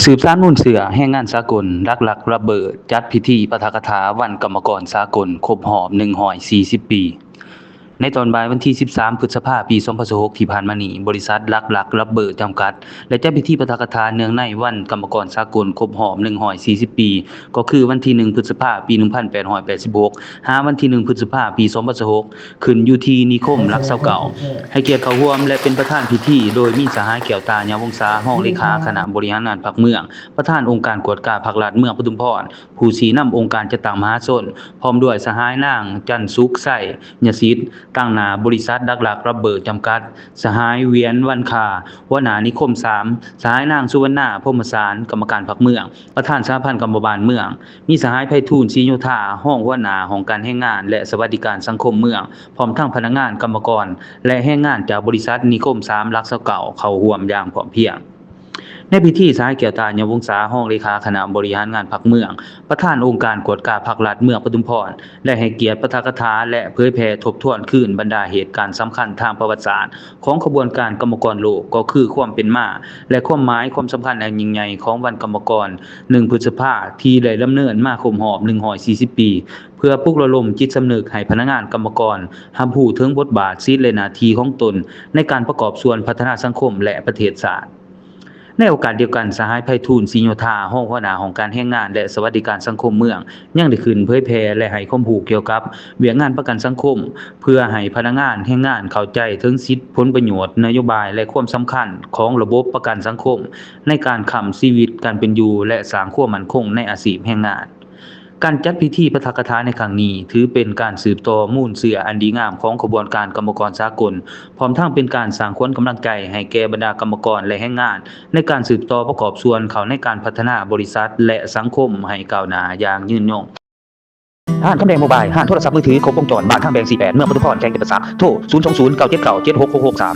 ສືບສານມູນເຊື້ອແຮງງານສາກົນ ຫຼັກໆ ຣັບເບີ ຈັດພິທີປາຖະກະຖາວັນກຳມະກອນສາກົນຄົບຮອບໜຶ່ງຮ້ອຍສີ່ສິບປີ. ໃນຕອນບ່າຍວັນທີສິບສາມ ພຶດສະພາ ປີສອງພັນຊາວຫົກ ທີ່ຜ່ານມານີ້, ບໍລິສັດຫຼັກໆ ຣັບເບີ ຈຳກັດ ໄດ້ຈັດພິທີປາຖະກະຖາເນື່ອງໃນວັນກຳມະກອນສາກົນຄົບຮອບໜຶ່ງຮ້ອຍສີ່ສິບປີ ກໍຄືວັນທີໜຶ່ງ ພຶດສະພາ ປີໜຶ່ງພັນແປດຮ້ອຍແປດສິບຫົກ ຫາວັນທີໜຶ່ງ ພຶດສະພາ ປີສອງພັນຊາວຫົກ ຂຶ້ນຢູ່ທີ່ນິຄົມຫຼັກຊາວເກົ້າ ໃຫ້ກຽດເຂົ້າຮ່ວມ ແລະ ເປັນປະທານພິທີ ໂດຍມີສະຫາຍ ແກ້ວຕາ ຍາວົງສາ ຮອງເລຂາຄະນະບໍລິຫານງານພັກເມືອງ, ປະທານອົງການກວດກາພັກລັດເມືອງປະທຸມພອນ, ຜູ້ຊີ້ນຳອົງການຈັດຕັ້ງມະຫາຊົນ, ພ້ອມດ້ວຍສະຫາຍ ນາງ ຈັນສຸກໄຊ ຍະສິດ, ຕາງໜ້າບໍລິສັດຫຼັກໆ ຣັບເບີ ຈຳກັດ, ສະຫາຍ ວຽນ ວັນຄາ ຫົວໜ້ານິຄົມສາມ, ສະຫາຍ ນາງ ສຸວັນນາ ພົມມະສານ ກຳມະການພັກເມືອງ, ປະທານສະຫະພັນກຳມະບານເມືອງ, ມີສະຫາຍ ໄພທູນ ສີໂຍທາ ຮອງຫົວໜ້າຫ້ອງການແຮງງານ ແລະ ສະຫວັດດີການສັງຄົມເມືອງ, ພ້ອມທັງພະນັກງານ, ກຳມະກອນ ແລະ ແຮງງານຈາກບໍລິສັດນິຄົມສາມ ຫຼັກຊາວເກົ້າ ເຂົ້າຮ່ວມຢ່າງພ້ອມພຽງ. ໃນພິທີ, ສະຫາຍ ແກ້ວຕາ ຍາວົງສາ ຮອງເລຂາຄະນະບໍລິຫານງານພັກເມືອງ, ປະທານອົງການກວດກາພັກລັດເມືອງປະທຸມພອນ ໄດ້ໃຫ້ກຽດປາຖະກະຖາ ແລະ ເຜີຍແຜ່ທົບທວນຄືນບັນດາເຫດການສຳຄັນທາງປະຫວັດສາດຂອງຂະບວນການກຳມະກອນໂລກ, ກໍຄືຄວາມເປັນມາ ແລະ ຄວາມໝາຍຄວາມສຳຄັນອັນຍິ່ງໃຫຍ່ຂອງວັນກຳມະກອນໜຶ່ງ ພຶດສະພາ ທີ່ໄດ້ດຳເນີນມາຄົບຮອບໜຶ່ງຮ້ອຍສີ່ສິບປີ ເພື່ອປຸກລະດົມຈິດສຳນຶກໃຫ້ພະນັກງານກຳມະກອນຮັບຮູ້ເຖິງບົດບາດ, ສິດ ແລະ ໜ້າທີ່ຂອງຕົນໃນການປະກອບສ່ວນພັດທະນາສັງຄົມ ແລະ ປະເທດຊາດ. ໃນໂອກາດດຽວກັນ, ສະຫາຍ ໄພທູນ ສີໂຍທາ ຮອງຫົວໜ້າຫ້ອງການແຮງງານ ແລະ ສະຫວັດດີການສັງຄົມເມືອງ ຍັງໄດ້ຂຶ້ນເຜີຍແຜ່ ແລະ ໃຫ້ຄວາມຮູ້ກ່ຽວກັບວຽກງານປະກັນສັງຄົມ ເພື່ອໃຫ້ພະນັກງານແຮງງານເຂົ້າໃຈເຖິງສິດ, ຜົນປະໂຫຍດ, ນະໂຍບາຍ ແລະ ຄວາມສຳຄັນຂອງລະບົບປະກັນສັງຄົມ ໃນການຄ້ຳຊີວິດການເປັນຢູ່ ແລະ ສ້າງຄວາມໝັ້ນຄົງໃນອາຊີບແຮງງານ. ການຈັດພິທີປາຖະກະຖາໃນຄັ້ງນີ້ ຖືເປັນການສືບຕໍ່ມູນເຊື້ອອັນດີງາມຂອງຂະບວນການກຳມະກອນສາກົນ, ພ້ອມທັງເປັນການສ້າງຂວັນກຳລັງໃຈໃຫ້ແກ່ບັນດາກຳມະກອນ ແລະ ແຮງງານ ໃນການສືບຕໍ່ປະກອບສ່ວນເຂົ້າໃນການພັດທະນາບໍລິສັດ ແລະ ສັງຄົມໃຫ້ກ້າວໜ້າຢ່າງຍືນຍົງ. ຮ້ານຄຳແດງໂມບາຍ, ຮ້ານໂທລະສັບມືຖືຄົບວົງຈອນ, ບ້ານທາງແບງສີ່ແປດ, ເມືອງປະທຸມພອນ, ແຂວງຈຳປາສັກ, ໂທ ສູນສອງສູນ ເກົ້າເຈັດເກົ້າ ເຈັດຫົກຫົກຫົກສາມ.